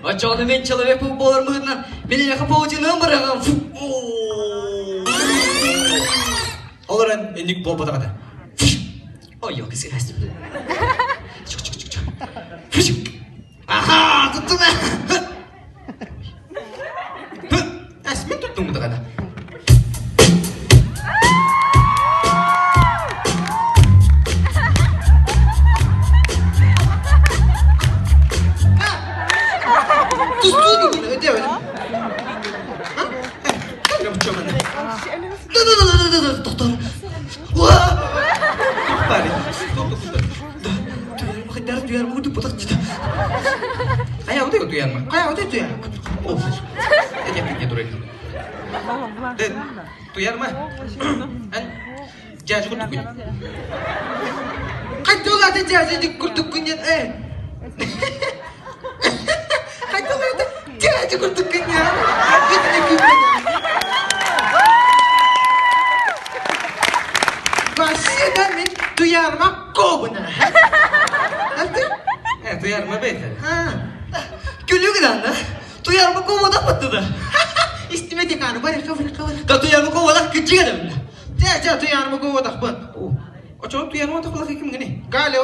Оччоҕуна мин человек буолар быһыытынан мин эйиэхэ паутиныам барыаҕым. Олорон инник буолбатах этэ. Ой, ёлки сыгастым. Аха, туттум. Эсмин туттум даҕаны. Тустуу өтөбүн. Доктор. Туйарма. Эн дьээдьи курдуккун. Хайдуулаата дьээдьи курдуккун диэн ээ. Хайдуулаата дьээдьи курдуккун диэн. Вообще-то мин туйарма кобуна. Э, туйарма бэйте. Күлүгүн анна. Туйарма кобуна баттыда. Истимете каны бар, кабыр, кабыр. Да туйарма кобуна кычыга да. Чэ, чэ, туйарма кобутахпын. Очо туйарма тохлах ким гини? Галя.